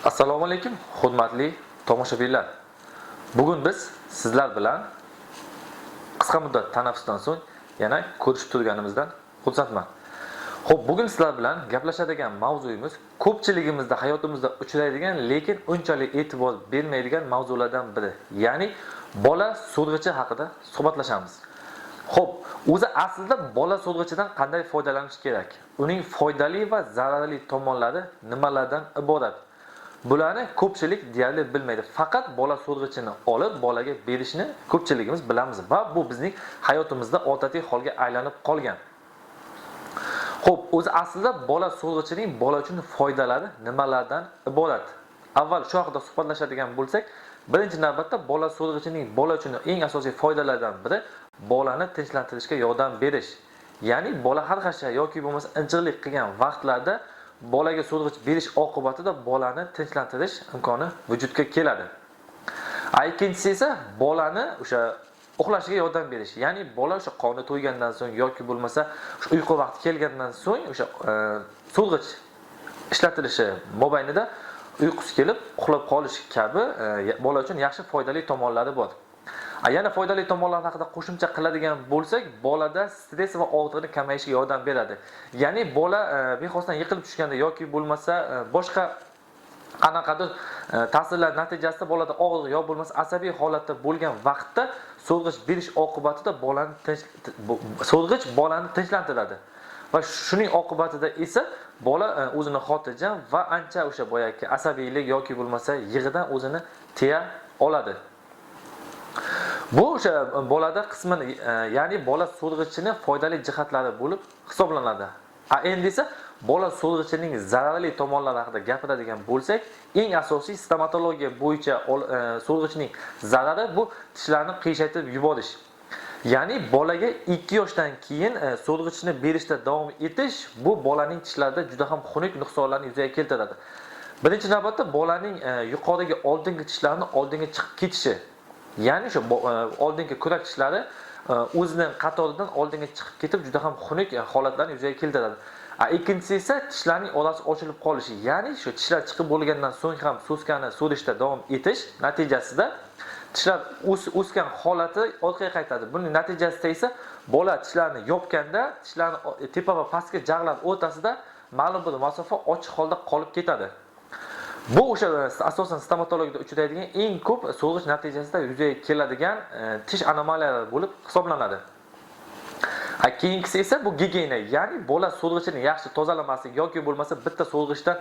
Assalomu alaykum, hurmatli tomoshabinlar. Bugun biz sizlar bilan qisqa muddat tanaffusdan so'ng yana ko'rishib turganimizdan xursandman. Xo'p, bugun sizlar bilan gaplashadigan mavzuyimiz ko'pchiligimizda hayotimizda uchraydigan, lekin unchalik e'tibor bermaydigan mavzulardan biri. Ya'ni bola so'rg'ichi haqida suhbatlashamiz. Xo'p, o'zi aslida bola so'rg'ichidan qanday foydalanish kerak? Uning foydali va zararli tomonlari nimalardan iborat? Bularni ko'pchilik deyarli bilmaydi. Faqat bola so'rg'ichini olib bolaga berishni ko'pchiligimiz bilamiz va bu bizning hayotimizda odatiy holga aylanib qolgan. Xo'p, o'zi aslida bola so'rg'ichining bola uchun foydalari nimalardan iborat? Avval shu haqida suhbatlashadigan bo'lsak, birinchi navbatda bola so'rg'ichining bola uchun eng asosiy foydalaridan biri bolani tinchlantirishga yordam berish. Ya'ni bola xarxasha yoki bo'lmasa injiqlik qilgan vaqtlarda bolaga so'rg'ich berish oqibatida bolani tinchlantirish imkoni vujudga keladi. Ikkinchisi esa bolani o'sha uxlashiga yordam berish. Ya'ni bola o'sha qoni to'ygandan so'ng yoki bo'lmasa o'sha uyqu vaqti kelgandan so'ng o'sha so'rg'ich ishlatilishi mobaynida uyqusi kelib uxlab qolish kabi bola uchun yaxshi foydali tomonlari bor. Yana foydali tomonlar haqida qo'shimcha qiladigan bo'lsak, bolada stress va og'riqni kamayishiga yordam beradi. Ya'ni bola bexosdan yiqilib tushganda yoki bo'lmasa boshqa qanaqadir ta'sirlar natijasida bolada og'riq yo bo'lmasa asabiy holatda bo'lgan vaqtda so'rg'ich berish oqibatida bolani tinch so'rg'ich bolani tinchlantiradi. Va shuning oqibatida esa bola o'zini xotirjam va ancha o'sha boyagi asabiylik yoki bo'lmasa yig'idan o'zini tiya oladi. Bu o'sha bolada qisman, ya'ni bola so'rg'ichini foydali jihatlari bo'lib hisoblanadi. Endi esa bola so'rg'ichining zararli tomonlari haqida gapiradigan bo'lsak, eng asosiy stomatologiya bo'yicha so'rg'ichning zarari bu tishlarni qiyshaytirib yuborish. Ya'ni bolaga 2 yoshdan keyin so'rg'ichni berishda davom etish bu bolaning tishlarida juda ham xunuk nuqsonlarni yuzaga keltiradi. Birinchi navbatda bolaning yuqoridagi oldingi tishlarini oldinga chiqib ketishi. Ya'ni shu oldingi kurak tishlari o'zining qatoridan oldinga chiqib ketib juda ham xunuk holatlarni yuzaga keltiradi. Ikkinchisi esa tishlarning orasi ochilib qolishi. Ya'ni shu tishlar chiqib bo'lgandan so'ng ham so'skani so'rishda davom etish natijasida tishlar o'sgan holati orqaga qaytadi. Buning natijasida esa bola tishlarni yopganda tishlarni tepa va pastki jag'lar o'rtasida ma'lum bir masofa ochiq holda qolib ketadi. Bu o'sha asosan stomatologiyada uchraydigan eng ko'p so'rg'ich natijasida yuzaga keladigan tish anomaliyalari bo'lib hisoblanadi. Keyingisi esa bu gigiyena, ya'ni bola so'rg'ichini yaxshi tozalamaslik yoki bo'lmasa bitta so'rg'ichdan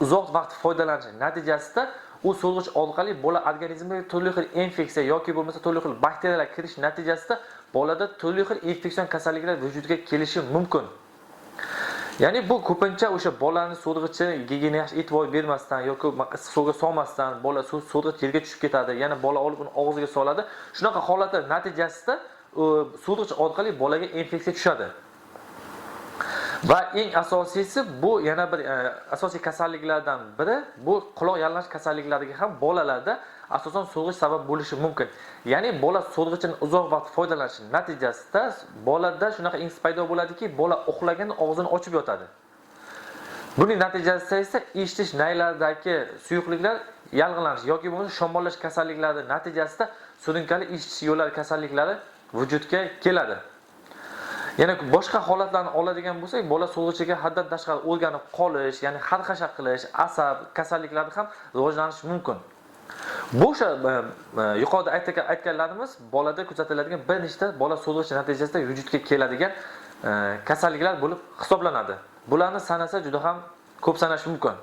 uzoq vaqt foydalanish natijasida u so'rg'ich orqali bola organizmiga turli xil infeksiya yoki bo'lmasa turli xil bakteriyalar kirish natijasida bolada turli xil infeksion kasalliklar vujudga kelishi mumkin. Ya'ni bu ko'pincha o'sha bolani so'rg'ichi gigiyena yaxshi e'tibor bermasdan yoki issiq suvga solmasdan bola so'rg'ich yerga tushib ketadi, yana bola olib uni og'ziga soladi. Shunaqa holatlar natijasida so'rg'ich orqali bolaga infeksiya tushadi. Va eng asosiysi bu yana bir asosiy kasalliklardan biri bu quloq yalinish kasalliklariga ham bolalarda asosan so'rg'ich sabab bo'lishi mumkin. Ya'ni bola so'rg'ichini uzoq vaqt foydalanishi natijasida bolada shunaqa ins paydo bo'ladiki, bola uxlaganda og'zini ochib yotadi. Buning natijasida esa eshitish naylaridagi suyuqliklar yallig'lanish yoki bo'lmasa shamollash kasalliklari natijasida surunkali eshitish yo'llari kasalliklari vujudga keladi. Yana boshqa holatlarni oladigan bo'lsak, bola so'rg'ichiga haddan tashqari o'rganib qolish, ya'ni xarxasha qilish, asab kasalliklari ham rivojlanishi mumkin. Bu o'sha yuqorida aytganlarimiz bolada kuzatiladigan bir nechta bola so'rg'ichi natijasida vujudga keladigan kasalliklar bo'lib hisoblanadi. Bularni sanasa juda ham ko'p sanash mumkin.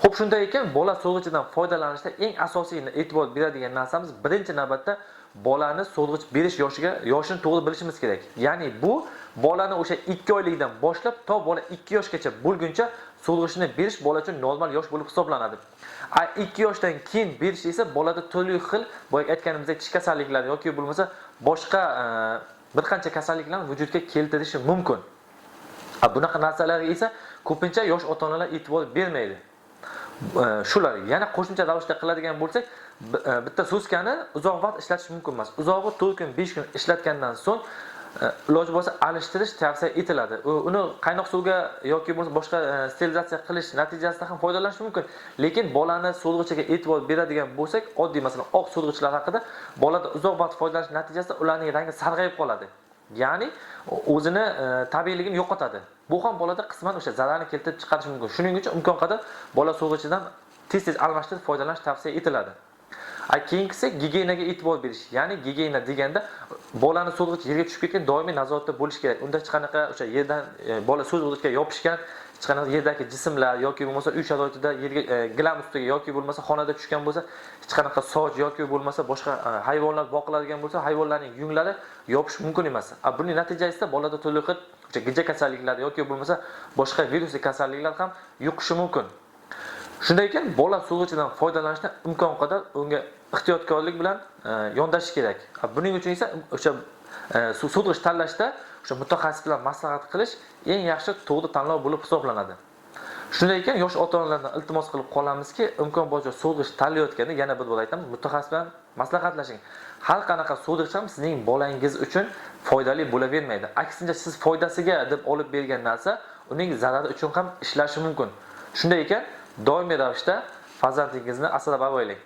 Xo'p, shunday ekan, bola so'rg'ichidan foydalanishda eng asosiy e'tibor beradigan narsamiz birinchi navbatda bolani so'rg'ich berish yoshini to'g'ri bilishimiz kerak. Ya'ni bu bolani o'sha 2 oylikdan boshlab to bola 2 yoshgacha bo'lguncha so'rg'ichni berish bola uchun normal yosh bo'lib hisoblanadi. 2 yoshdan keyin berish esa bolada turli xil boya aytganimizdek tish kasalliklari yoki bo'lmasa boshqa bir qancha kasalliklarni vujudga keltirishi mumkin. Bunaqa narsalarga esa ko'pincha yosh ota-onalar e'tibor bermaydi. Shular yana qo'shimcha ravishda qiladigan bo'lsak, bitta so'skani uzoq vaqt ishlatish mumkin emas. Uzog'i 4 kun, 5 kun ishlatgandan so'ng iloji bo'lsa alishtirish tavsiya etiladi. Uni qaynoq suvga yoki bo'lmasa boshqa sterilizatsiya qilish natijasida ham foydalanish mumkin. Lekin bolani so'rg'ichiga e'tibor beradigan bo'lsak, oddiy masalan oq so'rg'ichlar haqida bolada uzoq vaqt foydalanish natijasida ularning rangi sarg'ayib qoladi. Ya'ni o'zini tabiiyligini yo'qotadi. Bu ham bolada qisman o'sha zararni keltirib chiqarishi mumkin. Shuning uchun imkon qadar bola so'rg'ichidan tez-tez almashtirib foydalanish tavsiya etiladi. Keyingisi gigiyenaga e'tibor berish. Ya'ni gigiyena deganda bolani so'rg'ichi yerga tushib ketgan doimiy nazoratda bo'lish kerak. Unda hech qanaqa o'sha yerdan bola so'rg'ichga yopishgan hech qanaqa yerdagi jismlar yoki bo'lmasa uy sharoitida yerga gilam ustiga yoki bo'lmasa xonada tushgan bo'lsa hech qanaqa soch yoki bo'lmasa boshqa hayvonlar boqiladigan bo'lsa hayvonlarning yunglari yopish mumkin emas. Buning natijasida bolada turli xil o'sha gijja kasalliklari yoki bo'lmasa boshqa virusli kasalliklar ham yuqishi mumkin. Shunday ekan, bola so'rg'ichidan foydalanishda imkon qadar unga ehtiyotkorlik bilan yondashish kerak. Buning uchun esa o'sha so'rg'ich tanlashda o'sha mutaxassis bilan maslahat qilish eng yaxshi to'g'ri tanlov bo'lib hisoblanadi. Shunday ekan, yosh ota-onalardan iltimos qilib qolamizki, imkon boricha so'rg'ich tanlayotganda yana bir bor aytaman, mutaxassis bilan maslahatlashing. Har qanaqa so'rg'ich ham sizning bolangiz uchun foydali bo'lavermaydi. Aksincha, siz foydasiga deb olib bergan narsa uning zarari uchun ham ishlashi mumkin. Shunday ekan, doimiy ravishda farzandingizni asrab avaylang.